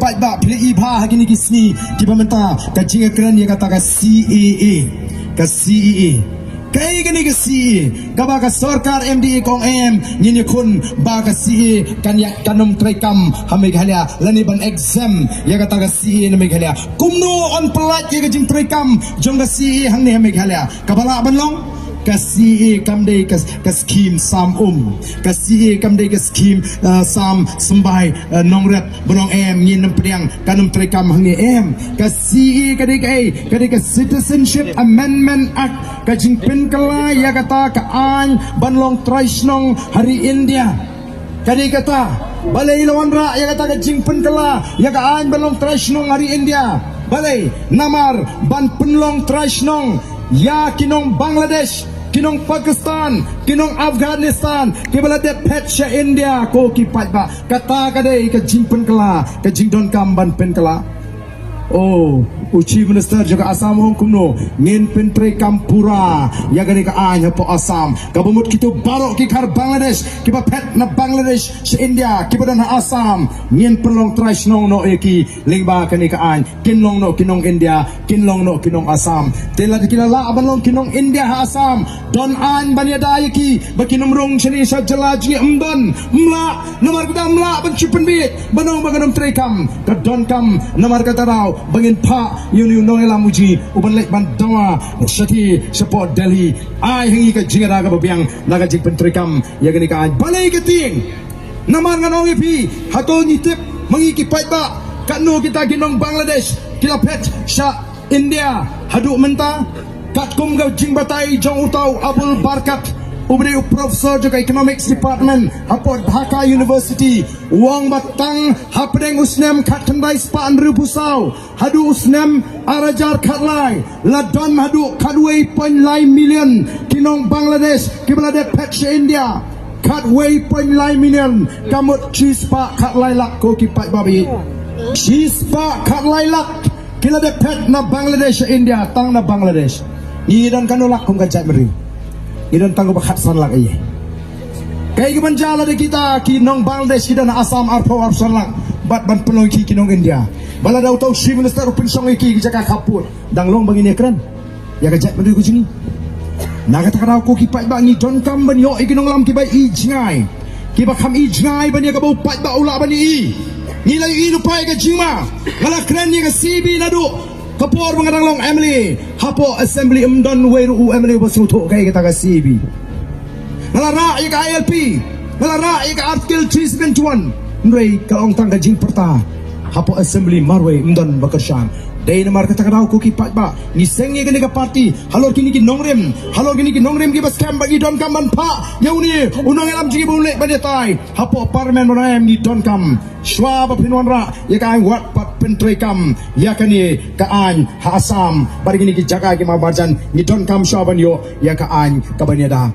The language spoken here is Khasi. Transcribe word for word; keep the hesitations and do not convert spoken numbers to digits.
Paidbah, phi la i bha ha kine ki sngi kiba mynta ka jingïakren ïa kata ka C A A. Ka C A A. Kaei kane ka C A A? Kaba ka sorkar M D A ka ong em, ngin ïakhun ba ka C A A kan ïa, kan ym treikam ha Meghalaya, lane ban exempt ïa kata ka C A A na Meghalaya. Kumno yn pyllait ïa ka jingtreikam jong ka C A A hangne ha Meghalaya? Kaba lah ban long, ka C A A kam dei ka, ka skhim sam um. Ka C A A kam dei ka skhim, uh, sam symbai, uh, nongrep, ban ong em, ngin ym pdiang, kan ym treikam hangne, em. Ka C A A ka dei kaei? Ka dei ka Citizenship Amendment Act, ka jingpynkylla ïa kata ka aiñ ban long trai shnong ha ri India. Ka dei kata, balei la wanrah ïa kata ka jingpynkylla ïa ka aiñ ban long trai shnong ha ri India? Balei? Namar ban pynlong trai shnong ïa ki nong Bangladesh, ki nong Pakistan, ki nong Afghanistan, kiba la dep phet sha India, ko ki paidbah. Kata ka dei ka jingpynkylla, ka jingdonkam ban pynkylla. Oh, u Chief Minister jong ka Assam u ong kumno? Ngin pyntreikam pura ïa kane ka aiñ hapoh Assam. Kaba mut kito baroh ki khar Bangladesh kiba phet na Bangladesh sha India, kiba don ha Assam, ngin pynlong trai shnong noh ïa ki lyngba kane ka aiñ. Kin long noh ki nong India, kin long noh ki nong Assam. Te lada ki la lah ban long ki nong India ha Assam, don aiñ ban ïada ïa ki ba kin ym rung shane sha jylla jong ngi? Ym don, ym lah. Namar kata ym lah ban shu pynbeit ban ong ba kan ym treikam. Ka donkam namar kata daw ba ngin phah ïa une u nongïalam u jong ngi uban leit ban dawa shathie shapoh Delhi. Ai ha ngi ka jingïada kaba biang na ka jingpyntreikam ïa kane ka aiñ. Balei ka tieng? Namar ngan ong ïa phi, hato ngi tip ma ngi ki paidbah katno kita ki nong Bangladesh ki la phet sha India haduh mynta? Katkum ka jingbatai jong uta u Abul Barkat, uba dei u professor jong ka Economics Department hapoh Dhaka University, u ong ba tang hapdeng u snem khatkhyndai spah hynriewphew saw haduh u snem ar hajar khatlai, la don haduh khatwei point lai million ki nong Bangladesh kiba la dep phet sha India. Khatwei point lai million, ka mut shispah khatlai lak, ko ki paidbah. Shispah khatlai lak ki la dep phet na Bangladesh sha India, tang na Bangladesh. Ngi don katno lak kum ka jaitbynriew? Ngi don tang kumba khatsan lak ïa. Kaei kaban jia lada kita ki nong Bangladesh ki don ha Assam arphew arphew san lak, bad ban pynlong ïa ki ki nong India? Ba lada uta u Chief Minister u pynshong ïa ki ki jaka khappud, dang long ba ngin ïakren ïa ka jaitbynriew ka jong ngi? Na kata ka daw, ko ki paidbah, ngi donkam ban ïoh ïa ki nongïalam kiba ïohi jngai, kiba kham ïohi jngai ban ïa kaba u paidbah u lah ban ïohi. Ngi la ïohi lypa ïa ka jingma. Nga la kren ïa ka C B naduh ka por ba nga dang long M L A hapoh Assembly. Ym don wei ruh u M L A uba sngewthuh kaei kata ka C B. Nga la rah ïa ka I L P, nga la rah ïa ka Article three seventy-one. Hynrei ka ong tang ka jingpyrta hapoh Assembly marwei, ym don ba kyrshan. Dei namar kata ka daw, ko ki paidbah, ngi seng ïa kane ka party halor kine ki nongrim, halor kine ki nongrim kiba skhem, ba ngi donkam ban phah ïa une u nongïalam jong ngi ba un leit ban ïatai hapoh Parliament. Ba ngi donkam, shuwa ba phin wanrah ïa ka aiñ, wat pat pyntreikam ïa kane ka aiñ ha Assam bad kine ki jaka ki marjan. Ngi donkam shuwa ban ïoh ïa ka aiñ kaban ïada.